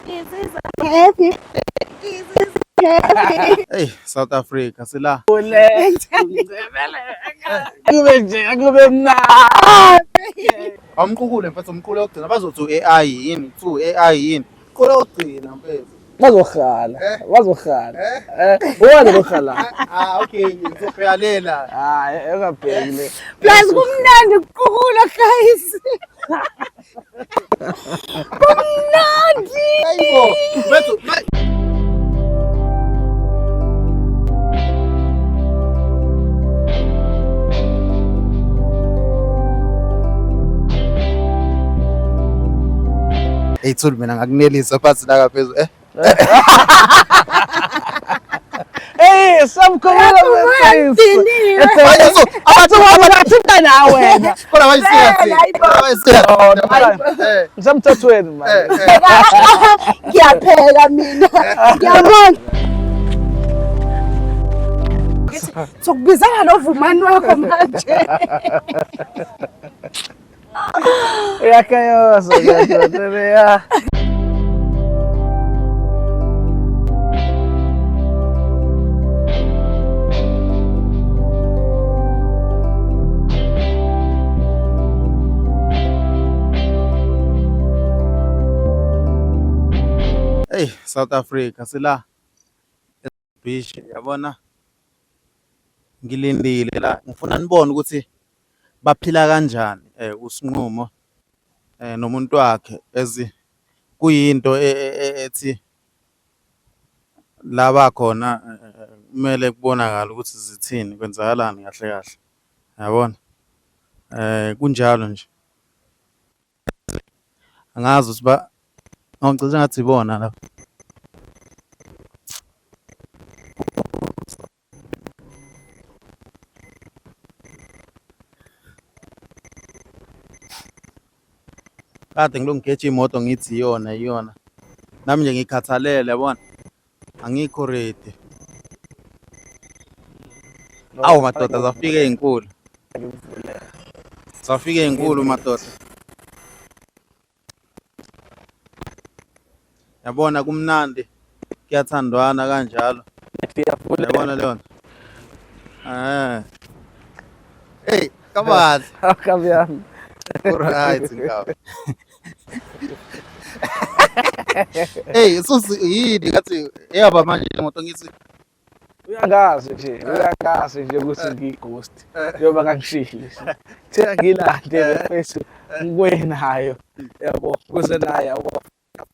Happy. Happy. Hey, South Africa sila. Akube nje, akube mnandi. Awumqukule mfethu, umqulu wokugcina bazothi u-AI yini, kuthiwa u-AI yini. Qula wokugcina mfethu. Bazohala, Eh? bazohala. Eh? Eh, uwani lohala. Ah, okay, ngizobheka lela. Hayi, ungabheki le. Plus kumnandi ukuqukula guys. Kumnandi. Hayibo, mfethu. Hey Thuli, mina ngakunelisa phansi la ngaphezulu eh. Hey, samkhulula Ngidiniwe. Manje so Athi wena nawe wena. khona bayisiya. Hayibo. Bayisiya. Eh. Ngisemthethweni manje. Eh. Ngiyapheka mina. Ngiyabona. Sokubizana novumani wakho manje. Uyakayoza uyayoza ya. Hey, South Africa sila beach yabona, ngilindile la, ngifuna nibone ukuthi baphila kanjani uSinqumo nomuntu wakhe, ezi kuyinto ethi laba khona kumele kubonakale ukuthi zithini, kwenzakalani kahle kahle, yabona, kunjalo nje, angazi ukuthi ba ngicela ngathi ibona lapha. Kade ngilokhu ngigeja imoto ngithi iyona iyona. Nami nje ngikhathalele yabona. Angikho ready. Awu madoda, zafika ey'nkulu. Zafika ey'nkulu madoda. Yabona kumnandi, kuyathandwana kanjalo. Yabona leyo nto. Eh. Hey, kabahle. Kabi yami. Right nkabi. Hey, susi yini ngathi eyaba manje le moto ngithi Uyangazi nje, uyangazi nje ukuthi ngiyi-ghost. Njengoba ngangishilo. Thina ngilande le mfethu ngibuye nayo. Yabo, kuze naye yabo.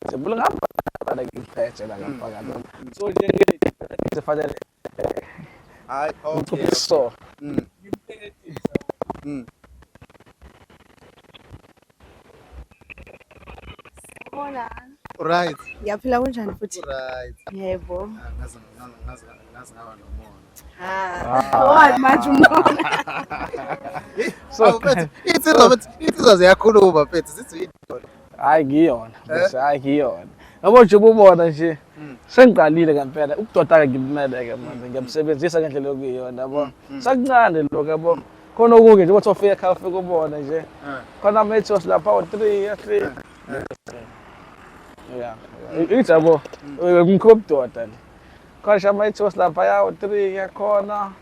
Ngibula ngihamba ngiphethe la ngaphakathi. So nje ngifanele hayi, okay. so Bona. Right. Ngiyaphila, kunjani futhi? Right. Yebo. Ngaze ngaze ngaze ngaba nomona. Ah. Wani manje umona. So Mfethu, insizwa mfethu, insizwa ziyakhuluma mfethu, zithi uyindoda. Hayi ngiyona, bese hayi ngiyona. Yabo nje ububona nje sengiqalile ngempela ubudoda-ke, ngibumele-ke manje, ngiyamsebenzisa ngendlela okuyiyona yabo. Sakuncane lokho yabo. Khona okunye nje ukuthi ufika ekhaya ufike ubone nje. Khona ama-ethos lapha o-three, three. Ya, ithi yabo, ngikho ubudoda le. Khona nje ama-ethos lapha ya o-three yakhona.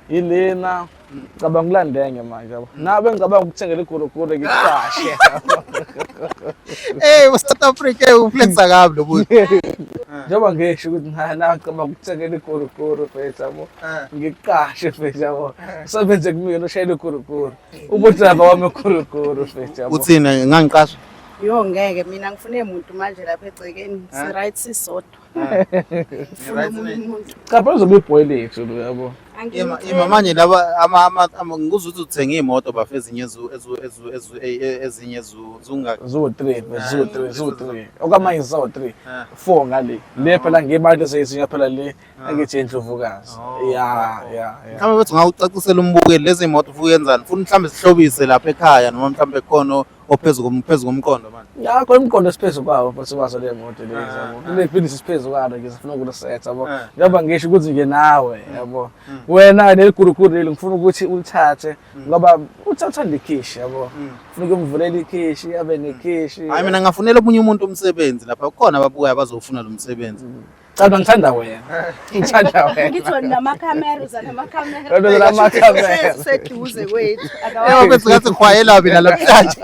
Yilena ngicabanga ukulandenge manje yabo. Nabe ngicabanga ukuthengela iguruguru ngikuqashe. Hey, South Africa uflexa kabi lo muntu. Njengoba ngisho ukuthi na ngicabanga ukuthengela iguruguru mfethu yabo. Ngikuqashe mfethu yabo. Usebenze kumina ushayela iguruguru. Ubudrayiva wami iguruguru mfethu yabo. Uthini, ngangiqasha? Yo ngeke, mina ngifune umuntu manje lapha egcekeni. Si right sisodwa. Ngifuna omunye umuntu. Cha phela uzobe ibhoyi lethu lo yabo. Ima ima manje laba ama ngikuzwa ukuthi uthenga imoto bafe, ezinye ezu ezu ezu ezu ezinye ezu zunga Ziwu-3, ziwu-3, ziwu-3. Okwamanje ziwu-3. 4 ngale. Le phela ngemali eseyizinya phela le angithi indlovukazi. Ya. Mhlawumbe bethi ungawucacisela umbukeli lezi moto ufuna ukuyenzani, ufuna mhlawumbe sihlobise lapha ekhaya noma mhlawumbe khona ophezu phezu komqondo manje? Ya, khona umqondo esiphezu kwawo futhi wazo le moto lezi yabo. Kule phinde sisiphezu phezu kwalo nje sifuna ukulisetha yabo. Njengoba ngisho ukuthi nje nawe yabo. Wena leli guruguru leli ngifuna ukuthi ulithathe ngoba uthathanda ikhishi yabo. Ngifuna ukumvulela ikhishi abe nekhishi. Hayi, mina ngafunela omunye umuntu umsebenzi lapha, kukhona ababukayo abazofuna lo msebenzi. Cha, ngithanda wena. Ngithanda wena. Ngithi wena namakhamera, uza namakhamera. Wena uza namakhamera. Seduze kwethu. Yebo, bese ngathi ngikhwayela mina namhlanje.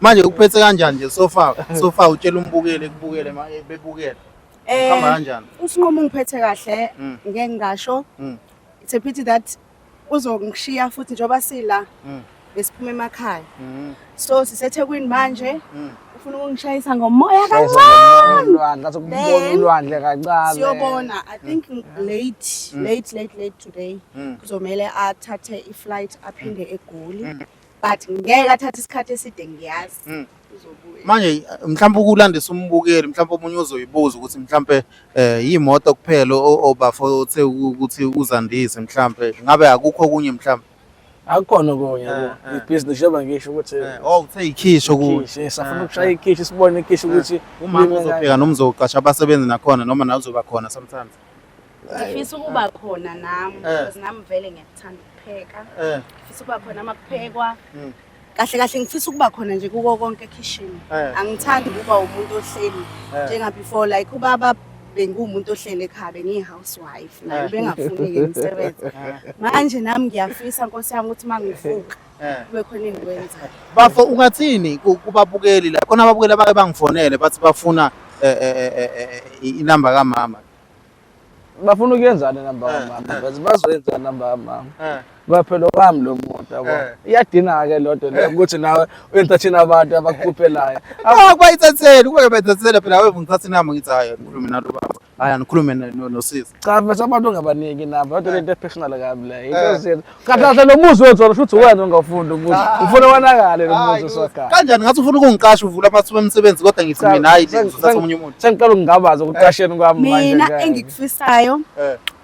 Manje ukuphethe kanjani nje so far? So far utshela umbukeli ekubukele bebukela. Kuhamba kanjani? Usinqumo ungiphethe kahle, ngeke ngasho. It's a pity that uzongishiya futhi njengoba sila besiphuma emakhaya. So siseThekwini manje. Ufuna ukungishayisa ngomoya kancane. Ulwandle, athi ukubona Then, ulwandle kancane. Siyobona, I think late, late, late, late today. Kuzomele athathe i-flight aphinde eGoli. But ngeke athathe isikhathi eside, ngiyazi. Uzobuya. Manje mhlawumbe ukulandisa umbukeli, mhlawumbe omunye uzoyibuza ukuthi mhlawumbe imoto kuphela obafo uthe ukuthi uzandise, mhlawumbe ngabe akukho okunye mhlawumbe? Akukhona okunye yabo. Ibhizinisi njengoba ngisho ukuthi Oh, uthe ikhishi okunye. ikhishi, safuna ukushaya ikhishi, sibone ikhishi ukuthi Umama lime uzopheka noma uzoqasha abasebenzi nakhona noma nawe uzoba khona sometimes? Ngifisa ukuba khona nami because nami vele ngiyakuthanda ukupheka. Ngifisa ukuba khona uma kuphekwa. Kahle kahle ngifisa ukuba khona nje kuko konke ekhishini. Angithandi ukuba umuntu ohleli njenga before, like ubaba benguwumuntu ohleli ekhaya, bengiyi-housewife naye bengafuni-ke ngisebenze. Manje nami ngiyafisa, Nkosi yami, ukuthi uma ngivuka kube khona engikwenzayo. Bafo, ungathini kubabukeli la? Khona ababukeli abake bangifonele bathi bafuna inamba kamama. Bafuna ukuyenzani inamba kamama? Baze bazoyenza inamba kamama. Baphela wami lo muntu yabo. Iyadina-ke loo nto leyo ukuthi nawe uyentatshini abantu abakukhuphelayo. Ah, bayithathele, kube bayithathele phela, wewe ngithatha inamba ngithi hayi, ngikhulume nalo baba. Hayi, angikhulume nosisi. Cha mfethu, abantu ungabaniki inamba, yonke lento e-personal kabi leyo. Into ezinto. Kahle kahle lo muzi wethu wona shuthi wena ongawufundi umuzi. Ufuna wonakale lo muzi uswakhaya. Kanjani ngathi ufuna ukungiqasha uvula amathuba emisebenzi, kodwa ngithi mina hayi, ngizothatha omunye umuntu. Sengiqala ukungabaza ukuqasheni kwami manje. Mina ngeke. engikufisayo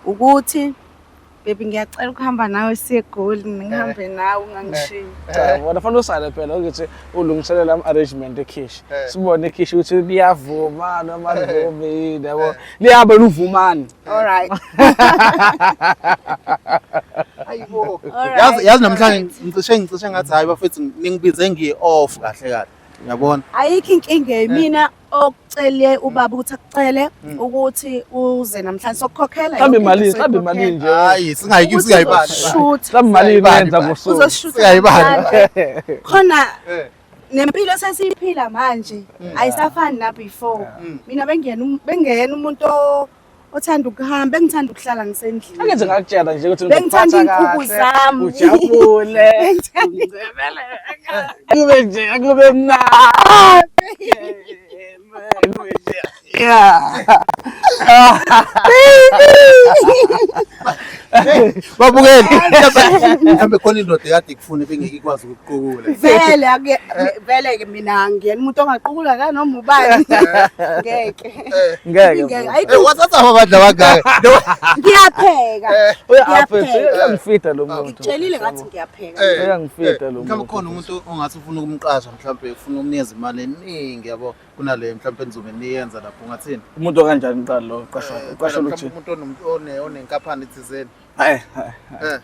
ukuthi, baby, ngiyacela ukuhamba nawe siye eGoli, ngihambe nawe ungangishiyi. Cha, wona fanele usale phela ukuthi ulungiselela ama-arrangement ekhishi. Sibone ikhishi ukuthi liyavuma noma alivumi yini yabo. Liyabe luvumani. All right. Ayibo. Alright, Yazi namhlanje alright. ngicishe ngathi hayi bafethu, ningibize ngiyi-off kahle kahle. Uyabona? Ayikho inkinga, mina okucele ubaba ukuthi akucele ukuthi uze namhlanje sokukhokhela. Mhlawumbe imali, mhlawumbe imali nje. Hayi, singayiki singayibali. Shoot. Mhlawumbe imali Singayibali, yenza bani. ngosuku. Uzoshoot. Singayibali. Khona nempilo sesiyiphila manje ayisafani na before. Mina bengiyena umuntu othanda ukuhamba, bengithanda ukuhlala ngisendlini. Angithi ngakutshela nje ukuthi Bengithanda ngizokuphatha iy'nkukhu kahle, zami. ujabule. Kube nje, kube mnandi. Kube nje. Yeah. Babukeli, mhlawumbe khona indoda ekade ikufuna ebengeke ikwazi ukuqukula. Vele vele ke mina ngiyena umuntu ongaqukula la noma ubani. Ngeke. Ngeke. Ngeke. Ayikho. Wathatha abadla abangaka. Ngiyapheka. Uyafitha, Ngiyapheka. uyangifida lo muntu. Ngikutshelile ngathi ngiyapheka. Uyangifida lo Mhlawumbe muntu. khona umuntu ongathi ufuna ukumqasha, mhlawumbe ufuna ukumnikeza imali eningi yabo kunale mhlawumbe nizobe niyenza lapho, ungathini? Umuntu okanjani qala lo uqashwa? Uqashwa Mhlawumbe ukuthi. umuntu onenkampani thizeni. Hayi.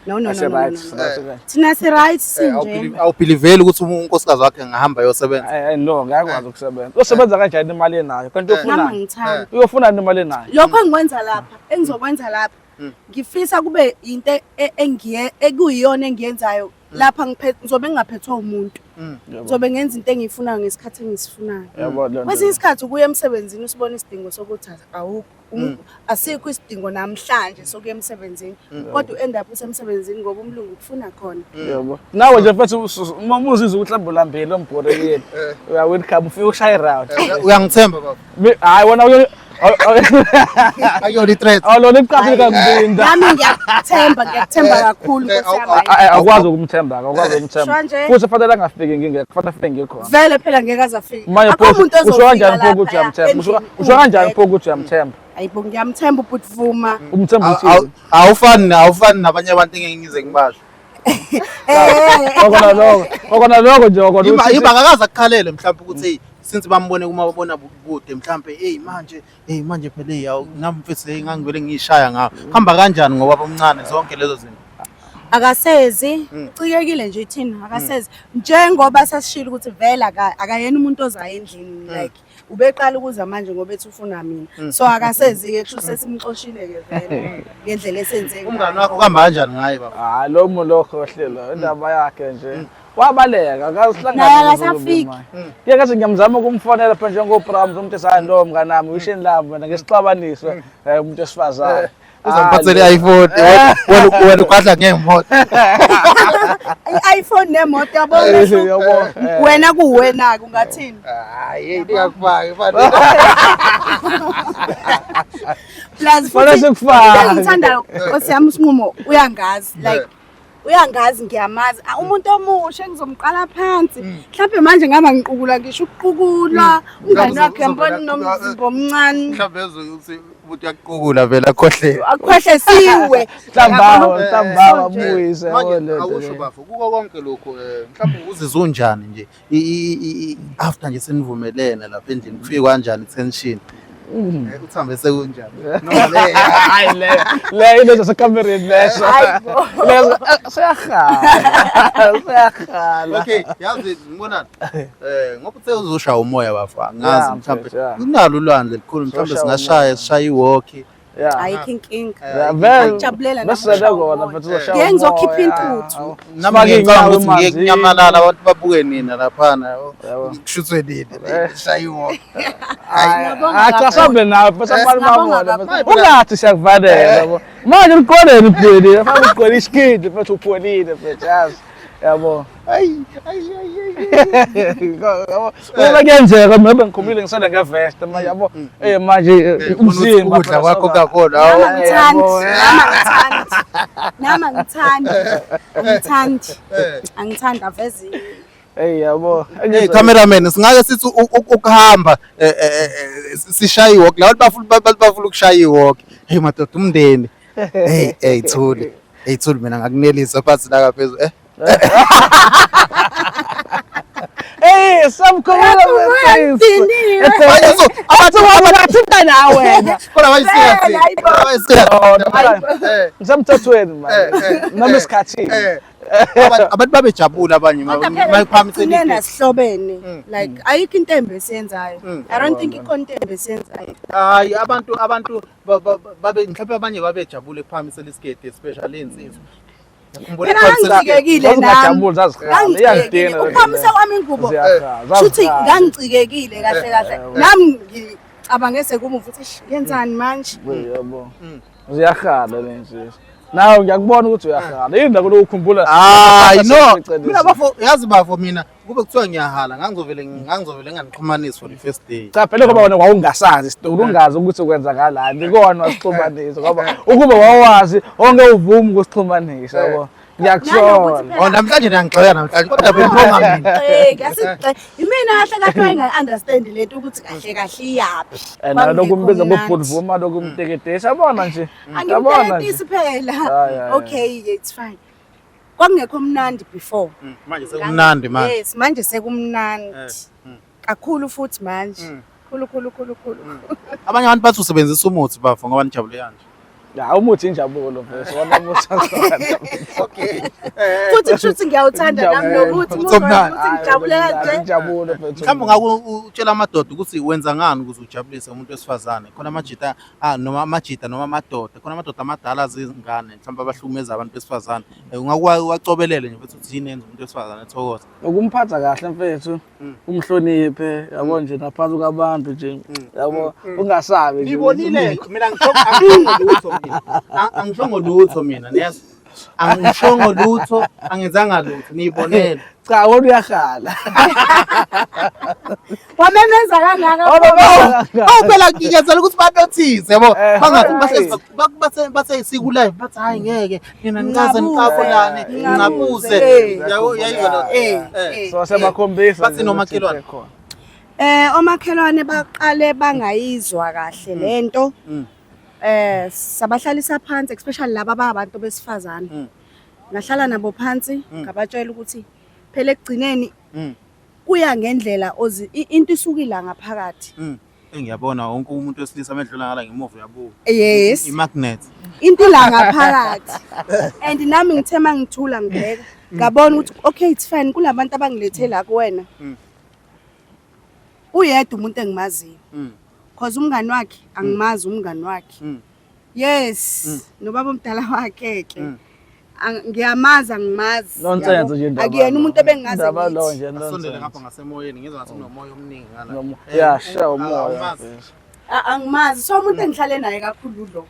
No, no, no, no, Right. no, no. Thina si right sinje. Awubhiliveli ukuthi unkosikazi wakhe angahamba ayosebenza? Hayi no, ngiyakwazi ukusebenza. Usebenza kanjani imali enayo? Kanti Nami uyofunani? angithandi. Uyofunani imali enayo? Lokho engikwenza lapha, engizokwenza lapha, ngifisa kube into engiye ekuyiyona engiyenzayo lapha, ngizobe ngingaphethwe umuntu. Ngizobe ngenza into engiyifunayo ngesikhathi engisifunayo. Yabo leyo nto. Kwesinye isikhathi ukuya emsebenzini usibona isidingo sokuthi awukho, asikho isidingo namhlanje sokuya emsebenzini, kodwa u-end up usemsebenzini ngoba umlungu ukufuna khona. Yabo. Nawe nje mfethu uma uzizwa ukuthi mhlawumbe ulambile umbhorekile. Uya welcome ufike ushaye round. Uyangithemba baba? Hayi wena uyo Akuyona i-threat. Awulona iqaphile kambinda. Nami ngiyakuthemba, ngiyakuthemba kakhulu, Nkosi yami. Awukwazi ukumthemba, awukwazi ukumthemba. Sho nje. Futhi fanele angafiki ngingekho, kufanele afike ngikhona. Vele phela ngeke aze afike. Manje Akho pho muntu usho ozofika kanjani pho ukuthi laphaya uyamthemba? Usho endlini usho kanjani pho ungekho. ukuthi uyamthemba? Hayibo, ngiyamthemba ubhuti Vuma. Umthemba uthini? Awufani nabanye abantu engeke ngize ngibasho. Okona lokho, okona lokho nje okona Iba akakaze akukhalele mhlawumbe ukuthi hey Since bambone kuma babona kude mhlambe, hey manje, hey manje phela, hey awu nami mfethu, hey ngangivele ngiyishaya ngawo. Hamba kanjani ngoba omncane zonke lezo zinto? Akasezi, cikekile nje thina, akasezi. Njengoba sasishilo ukuthi vele akayena umuntu ozayo endlini, like ubeqala ukuza manje ngoba ethi ufuna mina. So akasezi-ke, kusho sesimxoshile-ke vele ngendlela esenze ngayo. Umngani wakho kuhamba kanjani ngaye baba? Hayi, lo muntu lokho hlelo indaba yakhe nje wabaleka akazihlangani. Naye akasafiki. Ngeke ngathi ngiyamzama ukumfonela phela njengoBrahms, umuntu esayi lo mnganami wisheni lami wena ngesixabaniswe umuntu wesifazane. Uzomphathela i-iPhone, wena ugadla ngemoto. I-iPhone nemoto, yabo umehluko. Yabo. Wena kuwena-ke ungathini? Hayi, hey ngiyakufaka mfana. Plus Fanele futhi sikufake. into engithandayo, Nkosi yami, uSinqumo uyangazi, like uyangazi, ngiyamazi. Ah, umuntu omusha engizomqala phansi mhlawumbe manje ngaba ngiqukula, ngisho ukuqukula umngani wakhe yambona nomzimba omncane. Mhlawumbe ezwe ukuthi umuntu uyaqukula vele akhohle. Akhohle siwe. Mhlawumbe mhlawumbe So nje- abuyise Manje yabo le nto awusho le. bafo, kuko konke lokhu mhlawumbe uzizwa unjani nje after nje senivumelene lapha endlini, kufike kanjani tension? Uthambe sekunjani? Noma le Hayi, le into zasekamereni leso. Hayi bo. Leso seyahala. Seyahala. Okay, yazi ngibonani? Ngoba uthe uzoshaya umoya bafo, angazi Yeah, mhlawumbe mfethu, yeah. kunalo ulwandle likhulu, mhlawumbe Zoshaya singashaya umoya. sishaye i-walk. Yeah. Ayikho inkinga. Yeah, vele. Ngijabulela nami Bese ukushaya kona umoya. mfethu uzoshaya Ngeke ngizokhipha umoya. intuthu. Nami Sifake ngicabanga iy'nyawo ukuthi ngiye emanzini. kunyamalala, abantu babuke nina laphana. Yabo. Kushuthwe nini? Shaya i-walk. Ngiyabonga Hayi cha, kakhulu. sambe nawe mfethu, abantu Ngiyabonga babone mfethu. kakhulu. Ungathi siyakuvalela yabo. Manje uliqondeni upholile, fanele ugqoke isikindi mfethu, upholile mfethu, yazi. Yabo. Ayi, ayi, ayi, Yabo. Uma kuyenzeka mina ngikhumile ngisale ngevest manje yabo. Manje umzimba ukudla kwakho kakhulu. Nami Awu. angithandi, Yabo. nami angithandi, nami angithandi, angithandi, angithandi aveze. Hey yabo. Hey cameraman, singake sithi ukuhamba sishaye i-walk la, bantu bafuna ukushaya i-walk. Hey madoda, umndeni. Hey hey Thuli. Hey Thuli, mina ngakunelisa phansi la ngaphezulu. Hey, samkhulula. Ngidiniwe. Manje so Abantu abathinta nawe wena. Kodwa manje Vele, hayi bo. serious. Ngisemthethweni manje. Noma isikhathini. Abantu babejabula abanye Kodwa phela mayiphamisela gcine into. nasihlobene, like ayikho into embi esiyenzayo. I don't think ikhona into embi esiyenzayo. Hayi, abantu babe mhlawumbe abanye babejabule ekuphakamisela isiketi, especially insizwa. Ngiyakhumbula Phela ekuphakamisela ngangicikekile nami. Zazingajabuli, zazikhala. Ngangicikekile. Iyangidina. Ukuphakamisa kwami ingubo Ziyakhala. shuthi ngangicikekile kahle kahle. Nami ngicabange sekumuva ukuthi, "Eish, ngenzani manje?" Yabo. Ziyahala le nsizwa. Nawe ngiyakubona ukuthi uyahala. Yini ndaba lokukhumbula? Hayi no, mina bafo, yazi bafo, mina kube kuthiwa ngiyahala ngangizovele nganixhumanisi for the first day. Cha phela ngoba wena wawungasazi isitori, ungazi ukuthi kwenzakalani, ikona wasixhumanisa, ngoba ukuba wawazi onke uvuma ukusixhumanisa yabo. Ngiyakusola. Nanokuthi phela- Oh, namhlanje niyangixoya namhlanje, kodwa bengibonga mina. Sigxeke, asigxeke. Imina kahle kahle engayi-understand lento ukuthi kahle kahle iyaphi. And lokhu umbiza Kwakungekho mnandi. ngobhudvuma lokumteketisa, yabona nje. Yabona nje. Angimteketisi phela. Hayi, hayi. Okay, it's fine. Kwakungekho mnandi before. Manje sekumnandi manje. Yes, manje sekumnandi. Kakhulu futhi manje. Khulu khulu khulu khulu. Abanye abantu bathi usebenzisa umuthi bafo ngoba nijabule kanje. Ya, umuthi injabulo mfethu, wona umuthi wakhona. Okay. Futhi kusho ukuthi ngiyawuthanda nami lo muthi. Umuthi omnandi. Ukuthi ngijabule kanje. Injabulo mfethu. Mhlawumbe ungake utshela amadoda ukuthi wenza ngani ukuze ujabulise umuntu wesifazane. Khona amajita, ah, noma amajita noma amadoda, khona amadoda amadala azingane mhlawumbe abahlukumeza abantu besifazane. Ungake wacobelele nje futhi uthi yini yenza umuntu wesifazane ethokoze. Ukumphatha kahle mfethu, umhloniphe, yabo nje naphansi kwabantu nje, yabo, ungasabi nje. Nibonile, mina angishongo lutho mina. Angishongo lutho mina, niyazi. Angishongo lutho, angenzanga lutho, niyibonele. Cha, wena uyahala. Wamemeza kangaka. Awu phela ngiyenzela ukuthi ba-notice yabo. Bangathi bahlezi bathe siku live, bathi hayi ngeke nina nikaze niqabulane Nqabuze. nqabuze. Yabo, yayizwa lo. So sebakhombisa Bathi nje nomakhelwane. ukuthi ikhona. Omakhelwane baqale bangayizwa kahle lento. Sabahlalisa phansi, especially laba ababantu besifazane. Ngahlala nabo phansi, ngabatshela ukuthi phela ekugcineni Kuya ngendlela ozi into isukila ngaphakathi. Engiyabona wonke umuntu wesilisa medlula ngala ngemuva uyabuka. Yes. I-magnet. Into ila ngaphakathi. And nami ngithe mangithula ngibheka ngabona ukuthi okay, it's fine, kulabantu abangilethe la kuwena. Uyedwa umuntu engimaziyo. Cause umngani wakhe angimazi umngani wakhe. Yes, nobaba omdala wakhe ke. Ngiyamazi, angimazi. Nonsense yabo. Nje indaba. Akuyena umuntu ebengingaze Indaba lo ngithi. nje Asondele nonsense. ngapha ngasemoyeni, ngizwa ngathi kunomoya omningi ngala. Ya, sha umoya. Awumazi. Mfethu. Angimazi. So umuntu engihlale naye kakhulu lo.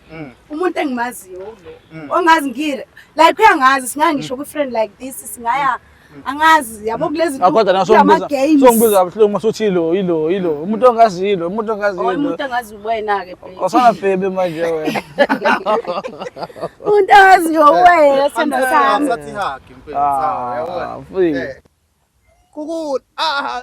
Umuntu engimaziyo lo. Ongazi ngire. Like uyangazi, singangisho ku friend like this, singaya angazi yabo kulezi Ah, kodwa na kulama songibiza games. songibiza kabuhlungu masuthi ilo ilo ilo umuntu ongazi ilo umuntu ongazi Oh, ilo. umuntu ongazi wena ke babe. Osana bhebe manje wena. Umuntu ongaziyo wena, sithando sami. Sathi hug mfethu. Yabona. Ah, mfethu. Kuku ah.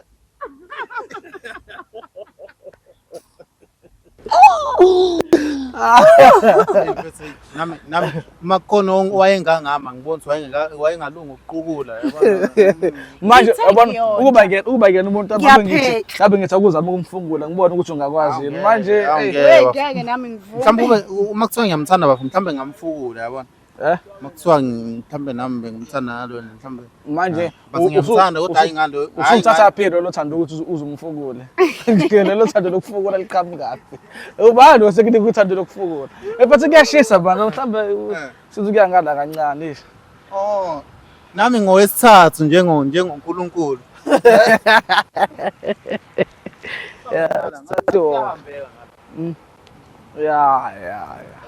Nami makhona owayengangama ngibona ukuthi wayengalunga ukuqukula, yabona. Manje Ngithe yabona ngiyona. ukuba yena umuntu ababe ngithi Ngiyapheka. ngabe ngithi akuzama ukumfungula ngibone ukuthi ungakwazi yini. Manje Awungeke. eh, Hey, ngeke nami ngivume. Mhlawumbe uma kuthiwa ngiyamthanda bafo, mhlawumbe ngamfukula, yabona. Eh? Uma kuthiwa mhlawumbe nami bengimthanda nalona mhlawumbe. Manje But ngiyamthanda kodwa hayi ngalo. Hayi. Usuthatha phi lolo thando ukuthi uzumfukule? Lolo thando lokufukula liqhamukaphi? Ubani osekunika uthando lokufukula? But kuyashisa bana, mhlawumbe sithi kuya ngala kancane ish. Oh, nami ngowesithathu njengoNkulunkulu. Yeah, sithathu. Ya.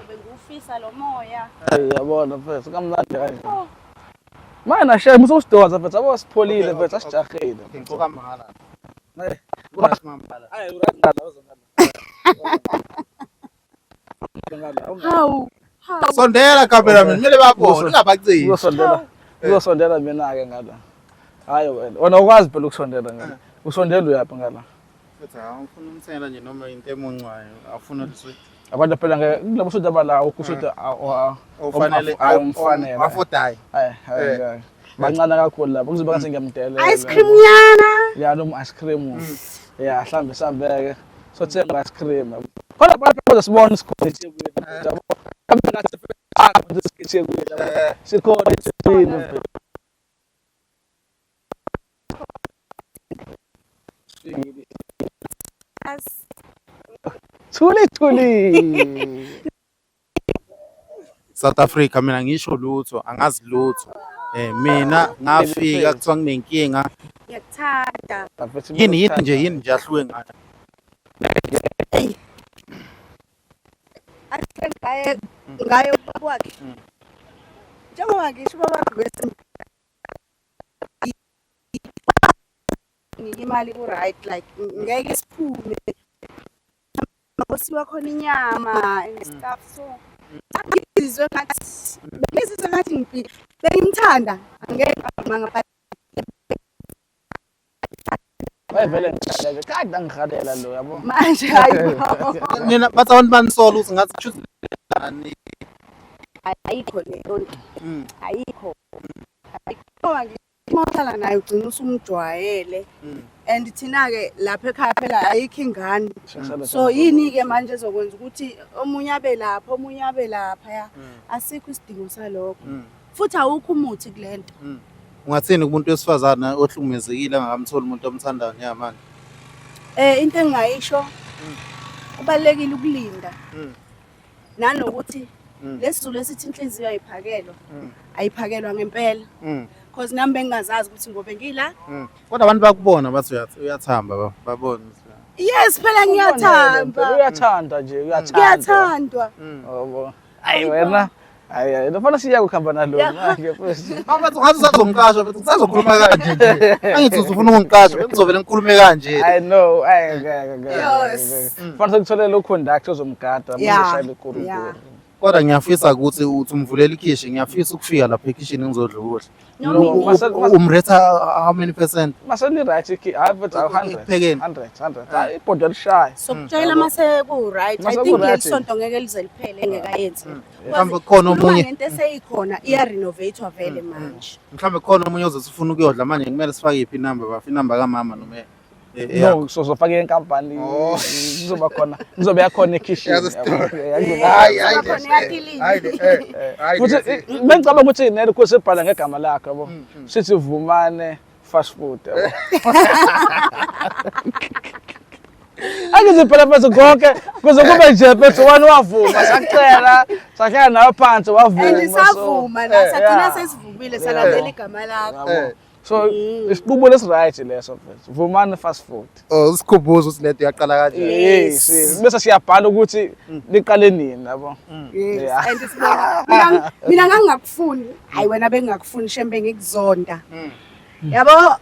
Bengufisa lo moya. Hey, yabona mfethu, kamnandi kanje. Manje nashe musu usidosa mfethu, abo sipholile mfethu, asijahile. Ngixoka mahhala. Eh. Kurash mambala. Hayi, urangala uzongala. Ngala. Hawu. Hawu. Sondela cameraman, kumele babone, ungabaciki. Uzosondela mina ke ngala. Hayi wena, wena ukwazi phela ukusondela ngala. Usondela uyaphi ngala? Futhi awufuna umthengela nje noma into emuncwayo, awufuna ukuthi Abantu phela ngeke kulabo soda bala ukushoda ofanele awumfanele. afodayo. Hayi, hayi ngeke. Bancane kakhulu lapho, kuzoba ngathi ngiyamdelela. Ice cream nyana. Ya, noma ice cream. Ya, mhlambe sambeke. Sothenga ice cream. Khona phela phela sibona isikhona eThekwini. Yabo. Mhlambe ngathi eThekwini. Yabo. Sikhona eThekwini. Thuli thuli. South Africa mina ngisho lutho, angazi lutho. Mina ngafika kuthiwa nginenkinga. Ngiyakuthanda. Yini nje ahluke ngayo? Ahle ngaye ngayo ubaba wakhe. Njengoba ngisho ubaba wakhe nika imali ku right, like ngeke siphume. Kosiwa khona inyama and stuff, so ngizizwe ngathi bengimthanda, angeke ngapha. Wayevele ngihalela kade angihalela lo, yabo. Manje hayi bo. Nina bathi abantu banisola ukuthi ngathi kushuthi ani. Ayikho leyo nto. Ayikho. Ayikho. Ngoba nje uma uhlala naye ugcina usumjwayele. And thina-ke lapha ekhaya phela ayikho ingane, so yini-ke manje ezokwenza ukuthi omunye abe lapha, omunye abe laphaya? Asikho isidingo salokho. Futhi awukho umuthi kule nto. Ungathini kumuntu wesifazane ohlukumezekile angakamtholi umuntu omthandayo njengamanje? Into engingayisho, kubalulekile ukulinda. Nanokuthi lesiZulu esithi inhliziyo ayiphakelwa, ayiphakelwa ngempela. Cause nami bengingazazi ukuthi ngobe ngila. Kodwa abantu bakubona bathi uyathamba, babone ukuthi Yes, phela ngiyathamba. Uyathanda nje, uyathanda. Ngiyathandwa. Yabo. Hayi wena. Hayi hayi, lofana siya kuhamba nalo manje futhi. Bathi ngathi usazongiqasha futhi usazokhuluma kanje nje. Angithi usufuna ukungiqasha, bengizovele ngikhulume kanje. I know, ayi ngeke ngeke. Yes. Fanele sekutholele uconductor ozomgada, manje shayela ikurukuru. Kodwa ngiyafisa ukuthi uthi umvulela ikhishi, ngiyafisa ukufika lapha ekhishini ngizodla ukudla. Noma Umretha how many percent? Mase ni right ikhi, hayi mfethu, awu 100. Ekuphekeni. 100, 100. Hayi ibhodo lishaya. Sokutshela mase ku-right. I Mase think ku-right. leli sonto ngeke lize liphele engekayenzi. Mhlawumbe kukhona Khuluma omunye ngento eseyikhona iya-renovate-wa vele manje. Mhlawumbe kukhona omunye ozothi ufuna ukuyodla manje, kumele sifake iphi inamba bafa, inamba kamama noma eyakho? No, so sofaka inkampani. Oh. Kuzoba khona, kuzobe yakhona ekhishini. Yazi story. Yeah, kuzoba- Hayi, hayi, Kuzoba khona eyatilini. hayi, hayi, Futhi bengicabanga ukuthi nelo khosi ebhala ngegama lakho yabo. Sithi Vumane fast food yabo. Angithi phela mfethu konke kuze kube nje mfethu wani wavuma, sakucela, sahlala nawe phansi wavuma. And So, savuma la, sagcina yeah. sesivumile salandela igama lakho. Yabo. So isiqubulo esi-right leso mfethu. Vumane fast food. Oh, usikhumbuze ukuthi lento yaqala kanjani. Yes. Bese siyabhala ukuthi liqale nini yabo. Yes. Yeah. And sibonga. Mina ngangingakufuni. Hayi wena bengingakufuni shembe, ngikuzonda. Yabo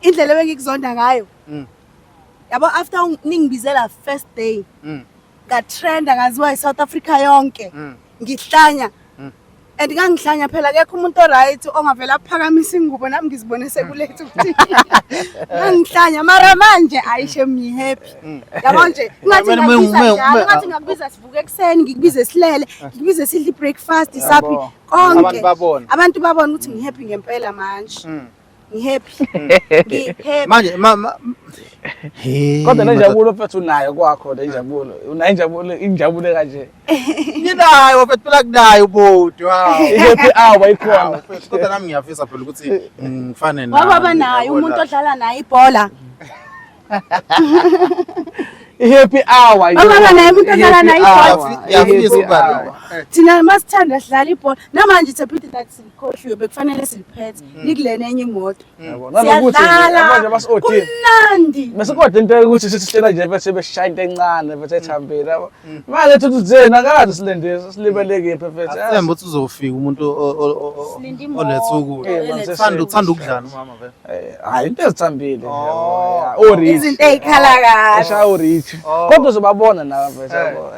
indlela ebengikuzonda ngayo. Yabo after ningibizela first day. Ngatrenda, ngaziwa iSouth Africa yonke. Ngihlanya. And ngangihlanya phela, akekho umuntu oright ongavela aphakamisa ingubo nami ngizibone sekuletha ukuthi ngangihlanya. Mara manje ayishe ngi-happy. Yabo nje ngathi Wena ngakubiza njalo, ngathi ngakubiza sivuke ekuseni, ngikubize silele, ngikubize sidle i-breakfast saphi Yabo. konke. Abantu babone. Abantu babone ukuthi ngi-happy ngempela manje. Ngi-happy. Ngi-happy. Manje Hey, Kodwa le madoda. njabulo mfethu unayo kwakho le njabulo. Unayo injabulo, injabulo kanje. Nginayo mfethu, phela kunayo ubhuti. Wow. I-happy hour ikhona. Mfethu, kodwa nami ngiyafisa phela ukuthi ngifane nawe. Wababa naye umuntu odlala naye ibhola. I-happy hour. Wababa naye umuntu odlala naye ibhola. Ngiyafisa ukuba nawe. Thina masithanda sidlala ibhola. Namanje it's a pity that silikhohliwe, bekufanele siliphethe. Likulena enye imoto. Nanokuthi Siyadlala. manje basi-odile. Kumnandi. Bese kodwa into yokuthi sithi sihlela nje bese beshaya into encane bese ethambile yabo. Manje thuthi zena akazi silinde silibele kephi mfethu. Asithembe ukuthi uzofika umuntu Silinde imoto. oletha ukudla. Eh, man, Uthanda ukudlana umama vele? Hayi into ezithambile. Oh. Yabo. Orich. Izinto ey'khala kahle. Eshaya orich. Oh. Kodwa uzobabona nawe mfethu yabo.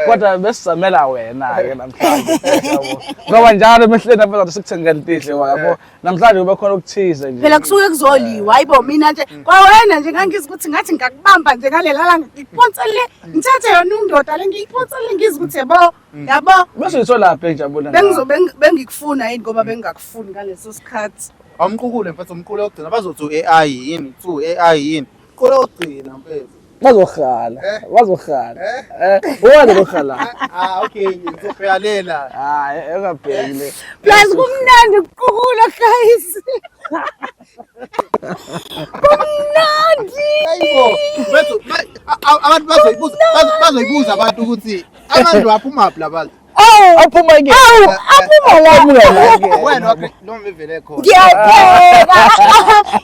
Kodwa besizamela wena ke namhlanje yabo. Ngoba njalo emehlweni mfethu sikuthengela into enhle yabo. Namhlanje kube khona okuthize nje. Phela kusuke kuzoliwa, hayibo mina nje kwawena nje ngangizwa ukuthi ngathi ngingakubamba nje ngalela langa ngikuphonsele, ngithathe yona indoda le ngiyiphonsele, ngizwe ukuthi yabo yabo. Bese uyitholaphi injabulo? Bengizobe bengikufuna yini ngoba bengingakufuni ngaleso sikhathi. Awumqukule mfethu, umqule wokugcina, bazothi u-AI yini, kuthiwa u-AI yini. Qule wokugcina mfethu. Bazohala, bazohala. Wena lohala. Ah, okay, ngizobheka lela. Hayi, engabheki le. Plus kumnandi ukuqukula guys. Kumnandi. Hayibo, mfethu, abantu bazoyibuza, bazoyibuza abantu ukuthi abantu baphumaphi labantu. Oh, Aphuma ke. Aphuma la. Aphuma ke. Wena wakhe noma ivele khona. Ngiyapheka.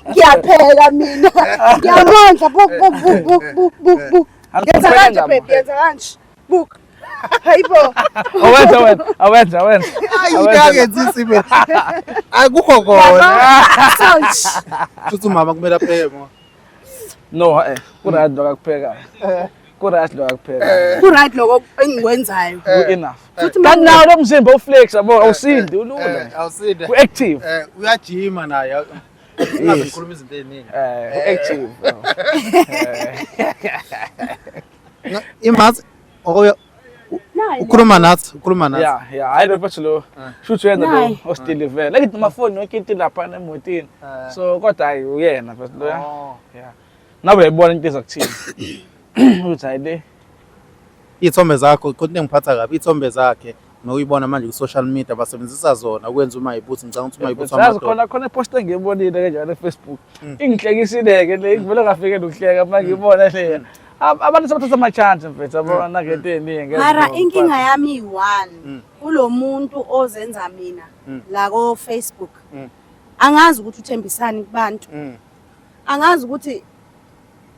Ngiyapheka mina. Ngiyamondla buk buk buk buk buk buk buk. Yenza kanje baby, yenza kanje. Buk. Hayibo. Awenza wena, awenza awenza. Hayi, into mina. Akukho kona. So nje. Futhi umama kumele apheke mo. No, ku-right lokho akuphekayo. Ku-right lokho akuphekayo. Ku-right lokho engikwenzayo. Ku-enough. Futhi Kanti nawo lo mzimba uflex yabo, awusindi, ulula. Awusinde. Ku-active. Uyajima naye. Singaze ngikhuluma izinto eziningi. Ku-active. Imazi okoya Nayi. ukhuluma nathi, ukhuluma nathi. Yeah, yeah, hayi lo mfethu lo. Shuthi uyena lo Nayi. osidilivele. Like amafoni yonke into lapha emotini. So kodwa hayi uyena mfethu lo. Oh. Yeah. Nawe uyayibona into ezakuthini. Uthi hayi le. Iy'thombe zakho kodwa into engiphatha kabi, iy'thombe zakhe nokuyibona manje ku-social media basebenzisa zona ukwenza umayibuthi. Ngicabanga ukuthi umayibuthi Yazi amadoda. khona ipost engiyibonile kanjalo eFacebook. Ingihlekisile-ke le, ngivele ngafikela ukuhleka uma ngibona le. Abantu sebathatha ama-chance mfethu yabona ngento eningi. Mara inkinga yami iyi-one kulo muntu ozenza mina la ko-Facebook. Angazi ukuthi uthembisani kubantu. Angazi ukuthi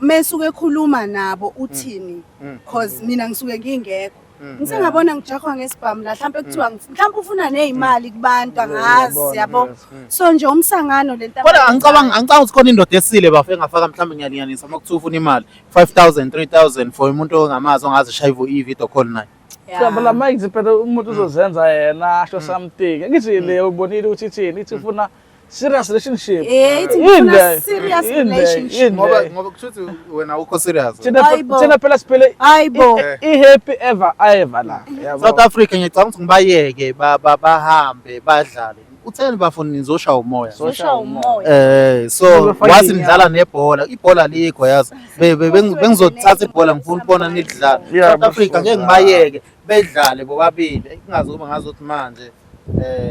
mesuke ekhuluma nabo uthini, cause mina ngisuke ngingekho. Ngisengabona ngijahwa ngesibhamu la, mhlawumbe kuthiwa mhlawumbe ufuna nezimali kubantu, angazi yabo. So nje umsangano lento. Kodwa angicabanga ukuthi khona indoda esile bafo engafaka, mhlawumbe ngiyalinganisa uma kuthiwa ufuna imali 5000, 3000 for umuntu ongamazi ongazi shaya i-video call naye. Cha phela manje phela umuntu uzozenza yena asho something. Ngithi le ubonile ukuthi ithini, ithi ufuna serious relationship. Eh, ithi Yini ngifuna leyo? serious Yini leyo? relationship. Yini Ngoba leyo? ngoba kusho ukuthi wena awukho serious. Thina Hayibo. thina phela siphele Hayibo. i-happy ever ever la. Yabo. South Africa ngiyacabanga ukuthi ngibayeke bahambe badlale. Utheni bafuna nizoshaya umoya. Zoshaya umoya. So Uzofaka wathi iy'nyawo. nidlala nebhola, ibhola alikho yazi. Bengizothatha ibhola ngifuna ukubona nidlala. Yeah, South Africa ngeke bafuna. ngibayeke bedlale bobabili. Kungazi ukuba ngazothi manje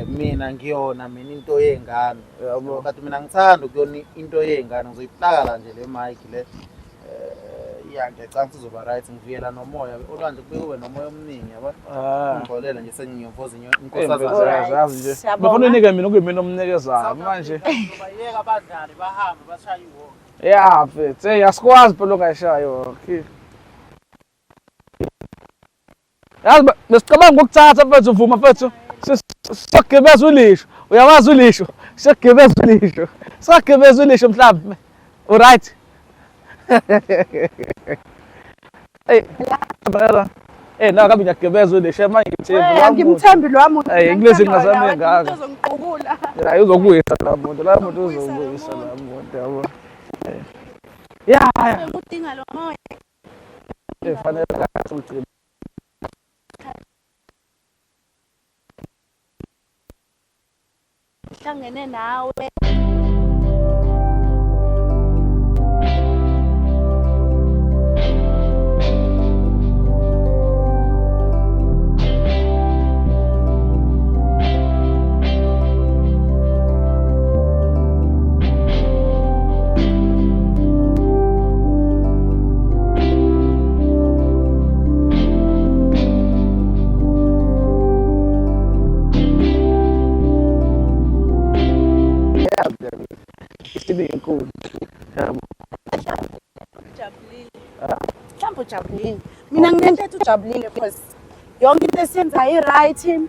mina ngiyona mina into yengane. Yabo. Kanti mina ngithanda ukuyona into yengane, ngizoyiplaka nje le mic le. Ya ngiyacabanga ukuthi izoba right, ngivikela nomoya. Olwandle kube kube nomoya omningi yabo. Ah. Ngixolele nje sengiyomfoza Eh, inkosazana. Alright. Yazi nje. Siyabonga. Bafuna unike mina okuyimina omnikezayo manje. Bayeka abadlali bahambe bashaye iwonke. Ya mfethu, hey asikwazi phela ungayishayo. Okay. Yazi besicabanga ukuthatha mfethu uvuma mfethu. Sokugibeza ulisho. Uyawazi ulisho. Sokugibeza ulisho. Sokugibeza ulisho mhlawumbe. Alright. Hey, phela. Eh, na kabi ngiyagibeza ulisho manje ngithembi. Eh, angimthembi lo muntu. Eh, kulezi ngazami engaka. Uzongiqubula. Ya uzokuyisa la muntu, la muntu uzokuyisa la muntu yabo. Ya, ya. Udinga lo moya. Fanele kahle ugcine. Hlangene nawe. Isibe inkulu. Yabo. Ujabulile. Mhlawumbe ujabulile. Mina nginento ethi ujabulile because yonke into esiyenzayo i-right.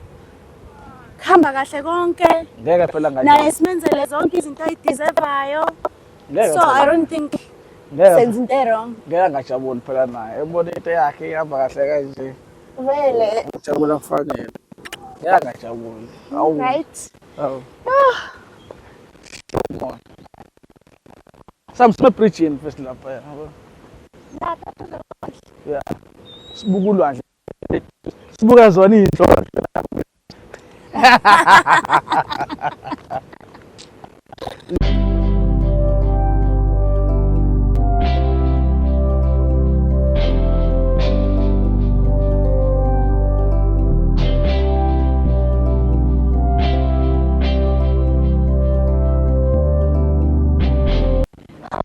Kuhamba kahle konke. Ngeke phela Naye ngajabula. simenzele zonke izinto ayideservayo. Ngeke So I phela. don't think Ngeke senza into e-wrong. ngeke ngajabuli phela naye. Ebona into yakhe ihamba kahle kanje. Vele. Ujabula kufanele. Ngeke ngajabuli. Awu. Right? Awu. Sam sime bridge first lapha yabo. Yeah. Sibuka ulwandle. Sibuka zona iy'nhlolo.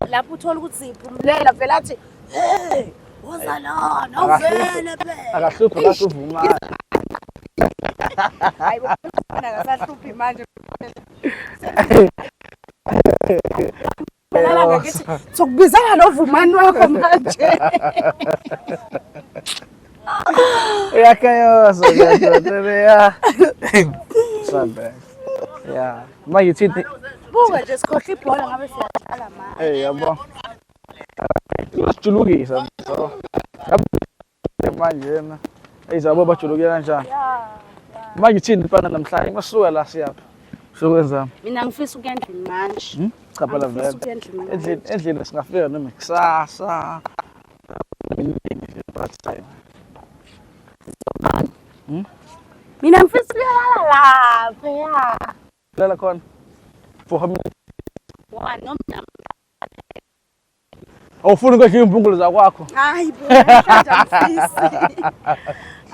Lapho uthola ukuthi siyiphumulela vele athi hey woza lana awuvele phela. Akahluphi kahle uvumani. Hayi bo, akasahluphi manje. Lala ngakithi sokubizana lo vumani wakho manje. Uyakhayoza ndoda ya. Sabe. Ya. Manje thithi Buka nje sikhohle ibhola ngabe siyadlala manje. hey yabo. Sijulukisa. Manje na. Izabo bajuluke kanjani? Yeah. Manje thini mfana namhlanje masuka la siyapha. Sokwenza. Mina ngifisa ukuya endlini manje. Cha phela Angifisi vele. ukuya endlini manje. Endlini endlini singafika noma kusasa. But Mina ngifisa ukuyolala lapha ya. lala khona. For how many? Wa noma Awufuni ukwehla iy'mpungulo zakwakho. hayi bo namhlanje angifisi.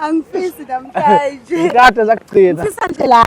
Angifisi namhlanje. Kade zakugcina. Ngifisa nje la.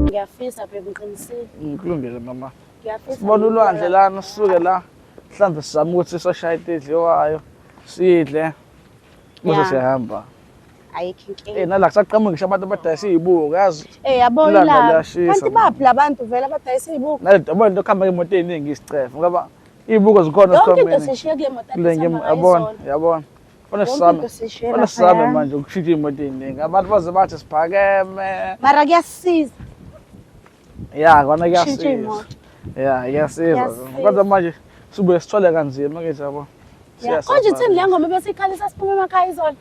Ngiyafisa babe ngiqinisile. Kulungile mama. Ngiyafisa. Sibona ulwandle lana sisuke la. Mhlawumbe sizame ukuthi soshaya into edliwayo. Sidle. Bese Yeah. siyahamba. Ayikho inkinga. Eh nala kusaqhamuka ngisho abantu abadayisa izibuko yazi. Eh yabo Ilanga ilanga. liyashisa, Kanti baphi labantu vele abadayisa izibuko? Nale yabona into kuhamba ngemoto eziningi isicefe ngoba izibuko zikhona Yonke into sikhwameni. sishiye kule moto Kule esihamba ngem ngayo yabona izolo. yabona. Funa Yonke sizame. into sishiye Funa sizame laphaya. manje ukushintsha iy'moto ey'ningi. Abantu baze bathi siphakeme. Mara kuyasisiza. Ya kona Shintsha kuyasiza. iy'moto. Ya kuyasiza. Kuyasiza. Kodwa manje sibuye sithole kanzima ngithi yabo. Ya, konje ithini le ngoma bese ikhalisa siphume emakhaya izolo?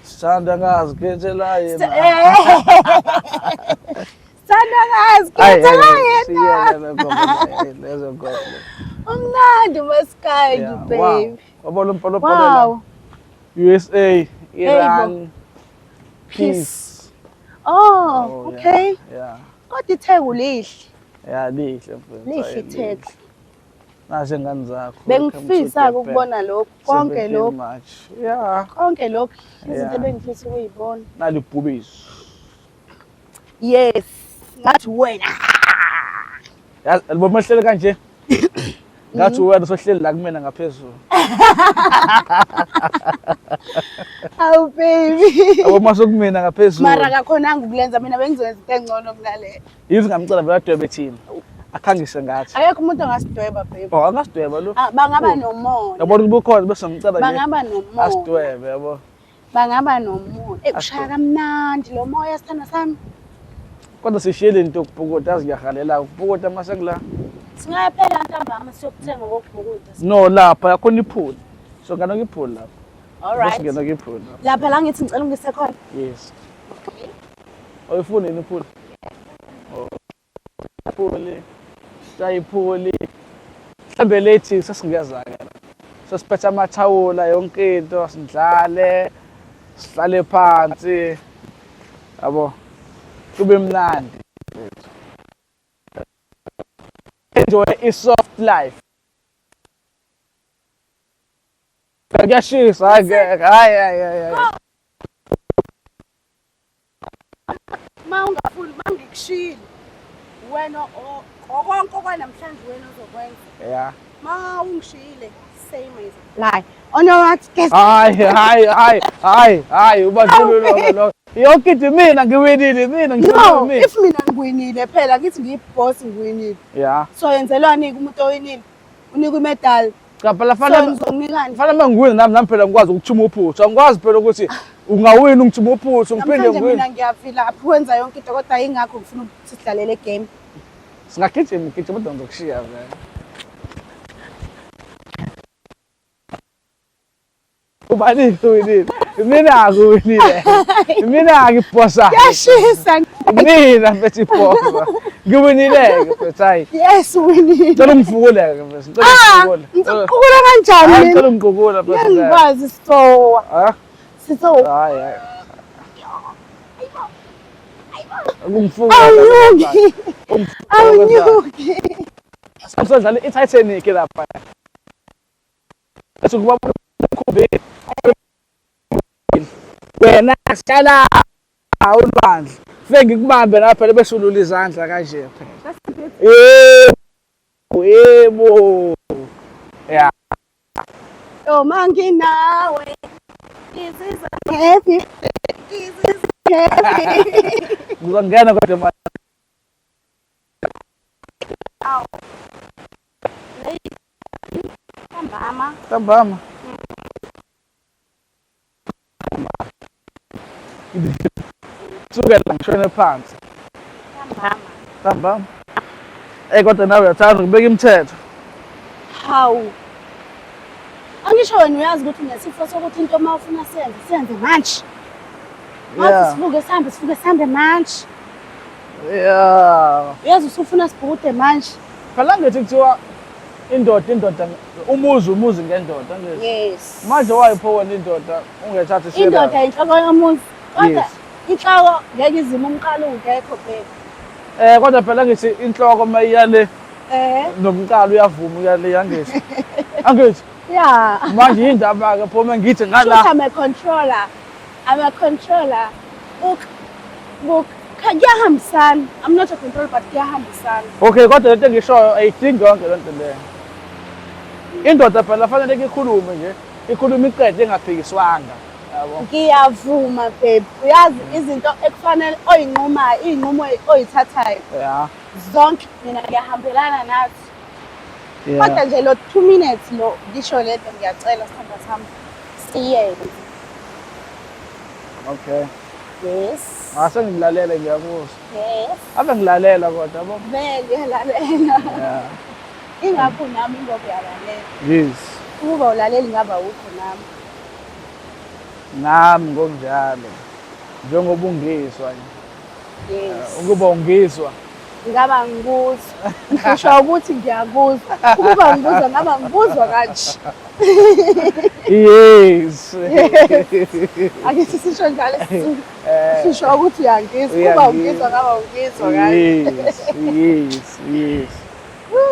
Sithanda ngazikhethela yena. Sithanda ngazikhethela yena. Siyeke le ngoma lezo ngoma. Umnandi umaskandi Yeah, wow. baby. Wabona umpolopolo la. Wow. USA, Iran, Peace. peace. Oh, Oh, yeah, okay. Yeah. Kodwa iTheku lihle. Yeah, lihle mfethu. Lihle Hayi, iTheku. Nazi ingane zakho. Welcome to Bengifisa Durban. ukubona lokhu konke 17 lokhu. March. Yeah. Konke lokhu izinto Yeah. ebengifisa ukuyibona. Nali ibhubesi. Yes. Ngathi wena. Yazi libona mehlele kanje. Ngathi wena sohleli la kumina ngaphezulu. Awu baby. Yabo mase kumina ngaphezulu. Mara kakhonanga ukulenza mina bengizoyenza into engcono kunale. Yizi ngamcela vele adwebe thina. Akhangise ngathi. Akekho umuntu ongasidweba baby. Oh, angasidweba lo. Ah, bangaba nomona. Yabona ukuba ukhona bese ngicela nje. Bangaba nomona. Asidwebe yabo. Bangaba nomona. Eh ushaya kamnandi lo moya sithanda sami. Kodwa sishiyele into yokubhukuda yazi ngiyahalela ukubhukuda mase kula. Singaya phela ntambama siyokuthenga okokubhukuda. No lapha yakhona ipool. So ngena kwipool lapha. All right. Bese ngena kwipool lapha. Lapha la ngithi ngicela ungise khona. Yes. Awuyifuni yini ipool? Oh. Ipool. Shaya ipool. Mhlambe lethi sesingeza-ke la. Sesiphethe amathawula yonke into sidlale. Sihlale phansi. Yabo. Kube mnandi. Enjoy i-soft life. Kuyashisa hayi ngeke. Hayi hayi hayi. hayi. Ma ungafuni mangikushilo. Wena okonke okwanamhlanje wena ozokwenza. Yeah. Ma ungishiyile same as lie. On your right guess. Hayi hayi hayi hayi hayi ubandlululo lo. Yonke into mina ngiwinile mina No, ngiwinile mina. if mina ngiwinile phela ngithi ngiyiboss ngiwinile. Yeah. So yenzelwani umuntu owinile? Unikwa imedal. Cha phela So fanele ngizokunikani? fanele mangiwine nami nami phela ngikwazi ukuthuma uphuthu. Angikwazi phela ukuthi ungawini ungithuma uphuthu ngiphinde Namhlanje ngiwine. mina ngiyavilapha ukwenza yonke into kodwa yingakho ngifuna ukuthi sidlalele game. Singagijima gijima kodwa ngizokushiya vele. Ubani uwinile? Mina akuwinile. Mina ngibhosa. Kuyashisa. Mina mfethu ibhosa. Ngiwinile ke mfethu hayi. Yes, winile. Ngicela ungifukule ke mfethu. Ngicela Ah, ungifukule. ngizokuqukula kanjani Hayi mina? ngicela ungiqukula mfethu. Ngiyangikwazi sithowa. Ah, Sithowa. hayi hayi. Ungifukula. Awunyuki. Awunyuki. Sodlala i-Titanic lapha. Bese kuba umkhumbi. Wena sihlala ulwandle. Fike ngikubambe lapha bese ulula izandla kanje phela. Yebo, yebo. Yeah. Oh, manginawe. Ngizizwa happy. Ngizizwa happy. Ngizongena kodwa manje. Ntambama. Ntambama. Suke la ngishone phansi. Ntambama. Ntambama. Eh kodwa nawe uyathanda ukubeka imithetho. Hawu. Angisho wena uyazi ukuthi unesifo sokuthi into uma ufuna siyenze siyenze manje. Ngathi Yeah. sivuke sihambe sivuke sihambe manje. Yeah. Uyazi usufuna sibhukude manje. Phela ngithi kuthiwa indoda indoda umuzi umuzi ngendoda ngithi. Yes. Manje wayipho wena indoda ungethatha serious. Indoda inhloko yomuzi. Kodwa Yes. inhloko ngeke izime umqalo ungekho baby. Eh kodwa phela ngithi inhloko mayiyale Eh. nomqalo uyavuma uyale angithi. Angithi Yeah. manje yindaba ke phuma ngithi ngala. Shoot, I'm a controller. I'm a controller. Uk buk kuyahambisana. I'm not a controller but kuyahambisana. Okay kodwa lento engishoyo ayidingi yonke lento leyo. Indoda phela fanele ikhulume nje, ikhulume iqede ingaphikiswanga. Yabo. Ngiyavuma babe. Uyazi izinto ekufanele oyinqumayo, iy'nqumo oyithathayo. Yeah. Zonke mina ngiyahambelana nazo. Yeah. Kodwa nje lo 2 minutes lo ngisho lento ngiyacela sithandwa sami siyeke. Okay. Yes. Ngase ngilalele ngiyakuzwa. Yes. Ave ngilalela kodwa yabo. Vele uyalalela. Yeah. Ingakho nami ngoba uyalalela. Yes. Ukuba ulaleli ngaba ukho nami. Nami ngokunjalo. Njengoba ungizwa nje. Yes. Ukuba ungizwa. Ngaba ngikuzwa. Ngisho ukuthi ngiyakuzwa. Ukuba ngikuzwa ngaba ngikuzwa kanje. Yes. Akithi sisho njalo isiZulu. Eh, Sisho ukuthi uyangizwa. Ukuba ungizwa ngaba ungizwa kanje. Yes, yes, yes.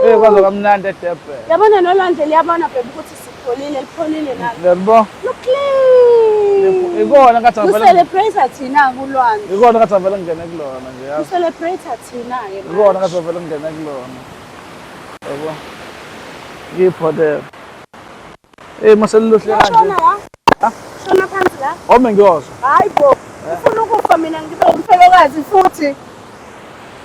Eh kwaze kamnandi eDurban. Yabona nolwandle liyabona bhebe ukuthi sipholile, lipholile nalo. Yabo. Look clean. Ikona ngathi avela Lu-celebrate thina kulwandle. Ikona ngathi avela ngene kulona nje yazi. Lu-celebrate thina-ke Ikona ngathi avela ngene kulona. Yabo. Ngipholele. Eh maseluhle kanje. Shona la. Shona phansi la. Ome ngiyozwa. Hayi bo. Ufuna ukufa mina ngibe umfelokazi futhi.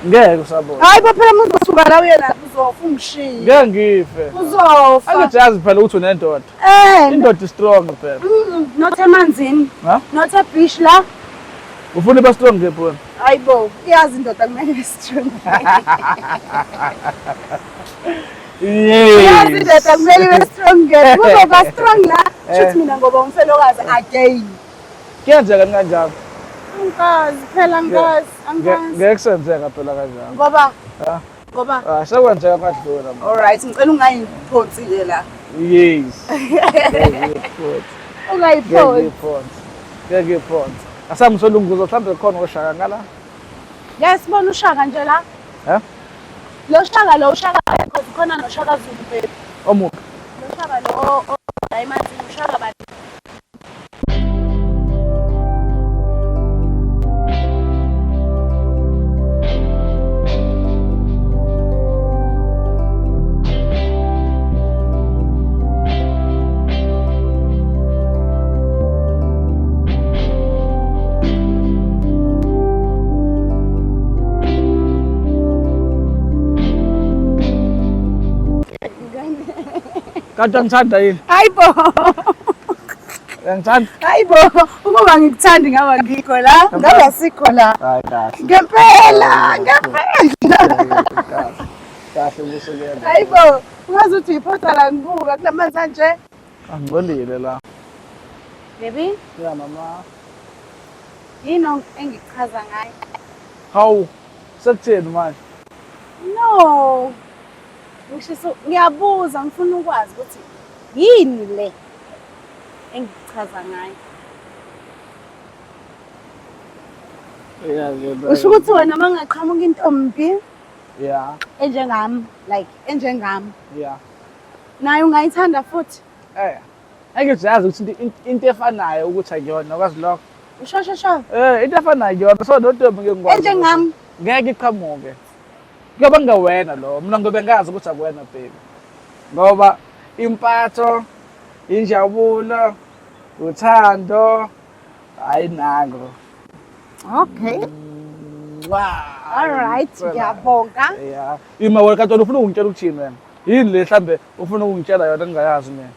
Ngeke usabona. Hayi bo phela umuntu usuka la uye la uzofa ungishiye. Ngeke ngife. Uzofa. Angithi yazi phela ukuthi unendoda. Eh. Indoda strong phela. Not emanzini. Ha? Not a beach la. Ufuna iba strong nje phela. Hayi bo, iyazi indoda kumele ibe strong. Yes. Iyazi indoda kumele ibe strong ke. Kuzoba strong la. Shuthi mina ngoba umfelokazi again. Kuyenzeka kanjalo. Angikazi phela angikazi, angikazi. Ngeke kusenzeka phela kanjalo. Ngoba Ha? ngoba Ah, sekwenzeka kwadlula. manje. all right, ngicela ungayiphonsi-ke la. Yes. Ngeke ngiyiphonse. Ngeke Ungayiphonsi. ngiyiphonse. Ngeke ngiyiphonse. Asamsolunguzo mhlawumbe khona oshaka ngala. Ngeke sibone ushaka nje la. Ha? Lo shaka lo ushaka because khona noshaka Zulu baby. Omuphi? Lo shaka lo la emanzini ushaka bani? Kanti angithanda yini? Hayi bo. Uyangithanda? Hayi bo, ukuba ngikuthandi ngaba ngikho la, ngaba sikho la. Hayi kahle. Ngempela, ngempela. Kahle. Kahle ubusekela. Hayi bo, ungaze uthi uyiphotha la ngibuka kulamanzi anje. Angcolile la. Baby, Ya mama. yini engichaza ngayo? Hawu. Sekutheni manje? No. Ngisho ngiyabuza ngifuna ukwazi ukuthi yini le engichaza ngayo. Yeah, Usho ukuthi wena mangaqhamuka intombi Yeah, enjengami, like enjengami, yeah. naye ungayithanda futhi. Eh. Angithi yazi ukuthi into efanayo ukuthi akuyona kwazi lokho. Usho sho sho. Eh, into efanayo kuyona so nontombi ngeke ngikwazi. Enjengami. Ngeke iqhamuke. Kuyoba ngewena lo. Mina ngobe ngazi ukuthi akuwena baby. Ngoba impatho, injabulo, uthando ayinango. Okay. Wow. All right, ngiyabonga. Yeah. Ima wena kanti wena ufuna ukungitshela ukuthini wena? Yini le mhlambe ufuna ukungitshela yona engingayazi mina?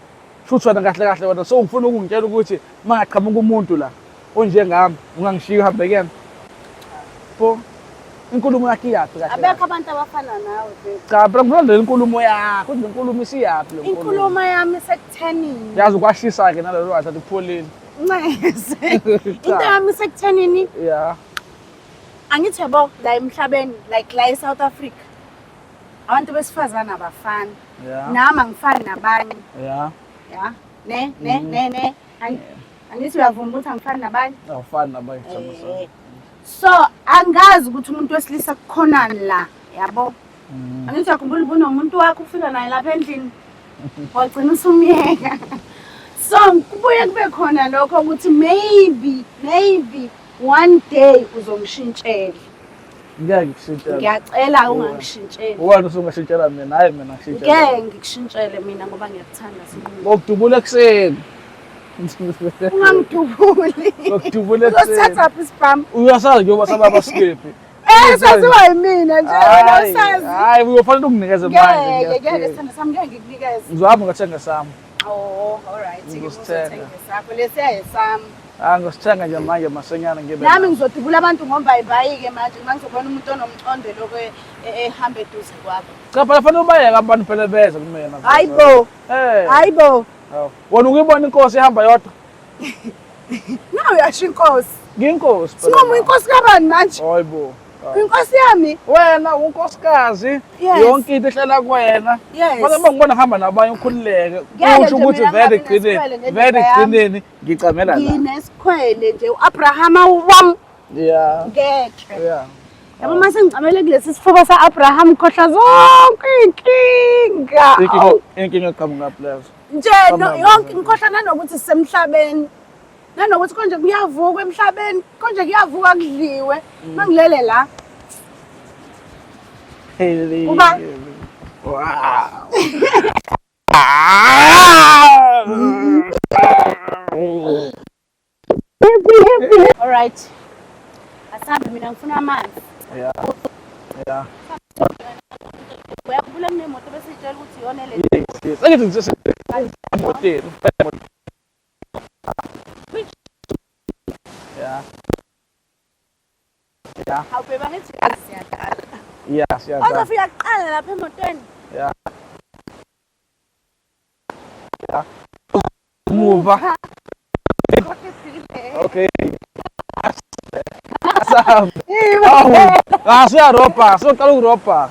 Shuthi wena kahle kahle wena so ufuna ukungitshela ukuthi mangaqhamuka umuntu la onjengami ungangishiya uhambe kuyena? Bo inkulumo yakhe iyaphi kahle? Abekho abantu abafana nawe baby. Cha phela ngifuna le nkulumo yakho, le nkulumo isiyaphi le nkulumo? Inkulumo yami isekuthenini. Yazi ukwashisa ke nalelo lwazi athi kupholile. Ncese. Into yami isekuthenini. Yeah. Angithi yabo la emhlabeni like la eSouth Africa. Abantu besifazana abafani. Yeah. Nami angifani nabanye. Yeah. Ya. Ne ne ne ne. Angithi uyavuma ukuthi angifani nabanye? Awufani nabanye Samusa. So angazi ukuthi umuntu wesilisa kukhonani la, yabo. Angithi uyakhumbula ubunomuntu wakho ufika naye lapha endlini. Wagcina usumyeka. So kubuye kube khona lokho ukuthi maybe one day uzongishintshela. Ngeke ngikushintshele. Ngiyacela ungangishintsheli. Wena usungashintshela mina, hayi mina ngishintshela. Ngeke ngikushintshele mina ngoba ngiyakuthanda Sinqumo. Ngokudubula ekuseni. Ungangidubuli. Ngokudubula Uzosithatha phi isibhamu? Uyasazi njengoba sababa sikephi. Eh, saziwa yimina nje wena usazi. Hayi, uyofanele unginikeze manje. Ngeke, ngeke sithando sami ngeke ngikunikeze. Ngizohamba ngathenga sami. Oh, all right. Ngizosithenga. Ngizothenga sakho lesiya yesami. Ah, ngosithenga nje manje masenyana ngibe. Nami ngizodubula abantu ngombayimbayi-ke manje uma ngizobona umuntu onomcondo lokho ehamba eduze kwakho. Cha phela fanele ubayeke abantu phela beze kumina. Hayi bo. Eh. Hayi bo. Hawu. Wena ukuyibona inkosi ihamba yodwa. Nawe uyasho inkosi. Nginkosi. phela. Sinqomo inkosi kabani manje? Hayi bo. Hawu. Inkosi yami. Wena unkosikazi Yes. yonke into ihlala kuwena. Yes. Mase uma ngibona hamba nabanye ukhululeke. Ngeke Usho nje ukuthi mina vele ngingabi ekugcineni, nesikhwele ngendlela vele yami. ekugcineni ngicamela la. Nginesikhwele nje u-Abrahama wam Yeah. ngeke. Yeah. Yabo uma sengicamele kulesi sifuba sa-Abraham khohlwa zonke iy'nkinga. Inkinga inkinga eqhamuka lezo. Nje no, yonke ngikhohlwa nanokuthi sisemhlabeni. Nanokuthi konje kuyavukwa emhlabeni, konje kuyavukwa kudliwe. Mangilele la. Uba? Wow. All right. Asambe mina ngifuna amanzi. Yeah. Yeah. Uyakhumbula kunemoto bese itshela ukuthi iyona le. Yes, yes. Angithi ngise emoteni. Yeah. Yeah. Awubheba ngithi yazi siyadala. Yeah, siyadala. Ozofika kuqala lapha emotweni. Yeah. Yeah. Muva. Okay. Asambe. Awu, ah siyarobha, soqala ukurobha.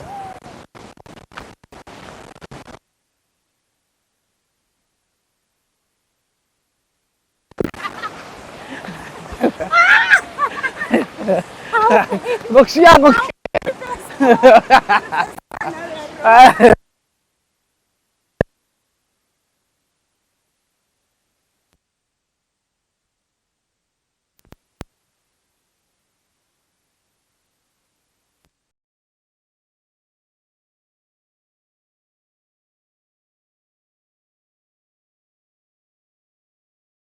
Ngokushiya ngokushiya.